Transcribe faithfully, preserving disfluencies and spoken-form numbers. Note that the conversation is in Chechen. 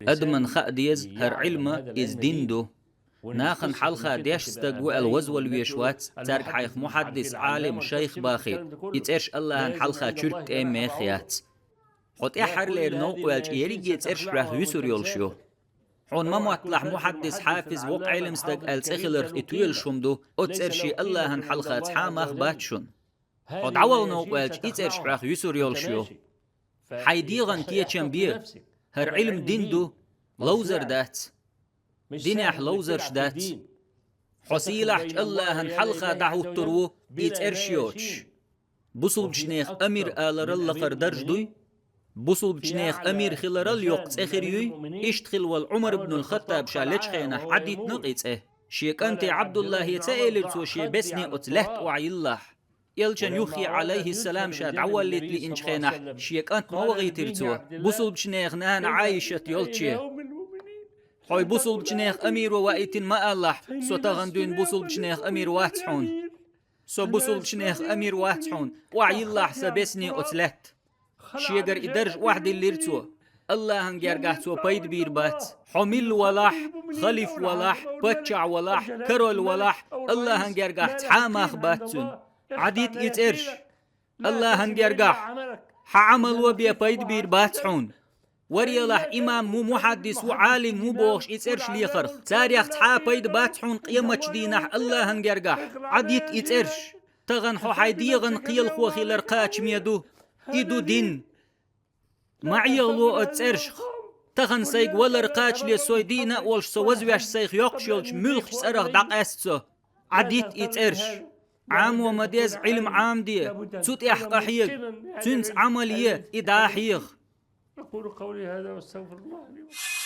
Адаман хаа деза, хӀара Ӏилма иза дин ду. Нахана хьалха деш стаг ву аьлла вазвала везаш вац, цаьрга хьайх мухьаддис, Ӏалим, шайх бахийта. И цӀераш АллахӀан хьалха чуьрк тӀема мех яц. Хьо тӀаьххьарлера новкъа ваьлча, ерриге цӀераш хьох юьсур йолуш ю. Хьуна ма мотталахь, мухьаддис, хьафиз, воккха Ӏелам стаг аьлла цӀе хиларх и тоьлуш хӀума ду, оцу цӀерашца АллахӀан хьалха цхьа а мах бац шуна. Хьо дӀавала новкъа ваьлча, и цӀераш хьох юьсур йолуш ю. Хьайн дегӀан кечам бе, хӀара Ӏилма дин ду, ловзар дац. Динехь ловзарш дац. Хьо сийлахьчу АллахӀан хьалха дӀахӀуттур ву и цӀераш йоцуш. Бусулбачу нехан амир аларал лакхара дарж дуй? Бусулбачу нехан амир хиларал йоккха цӀе хир юй? Иштта хилла волу Ӏумар ибн ал-Хаттаб ша лечу хенахь Ӏадитна-кх и цӀе. Шен кӀанте Ӏабдуллахье ца элира цо шен бесне оцу лаьтта охьайиллахь. Элчан юххе, Ӏалайхиссалам, ша дӀаволлийта лиъначу хенахь, шен кӀант ма вахийтира цо, бусулбачу нехан нана Ӏайшат йолче. Хьой бусулбачу нехан амиро ваийтина ма алалахь, со тахана дуьйна бусулбачу нехан амир вац хьуна. Со бусулбачу нехан амир вац хьуна, охьайиллахь сан бесне оцу лаьтта. Шегара и дарж охьадиллира цо. АллахӀан гергахь цо пайда бийр бац. Хьо милла валахь, халиф валахь, паччахь валахь, король валахь, АллахӀан гергахь цхьа а мах бац цуьнан. Ӏадита и цӀераш. АллахӀан гергахь, хьан Ӏамало бен пайда бийр бац хьуна. Варелахь имам ву, мухьаддис ву, Ӏалим ву бохуш и цӀераш лехарх. Царех цхьа а пайда бац хьуна къематчу дийнахь АллахӀан гергахь. Ӏадита и цӀераш. Тахана хьо хьайн дегӀан кхелахо хилар кхачаме ду. И ду дин. Ма Ӏехало оцу цӀерашах. Тахана сайга валар кхачале сой диъна а волуш, со вазвеш сайх йоккхуш йолчу муьлххачу цӀарах дӀакъаьста со. Ӏадита и цӀераш. Ӏамо ма деза, Ӏилма Ӏамаде, цу тӀехь къахьега, цуьнца Ӏамал е, и дӀахьеха. أقول قولي هذا وأستغفر الله لي ولكم.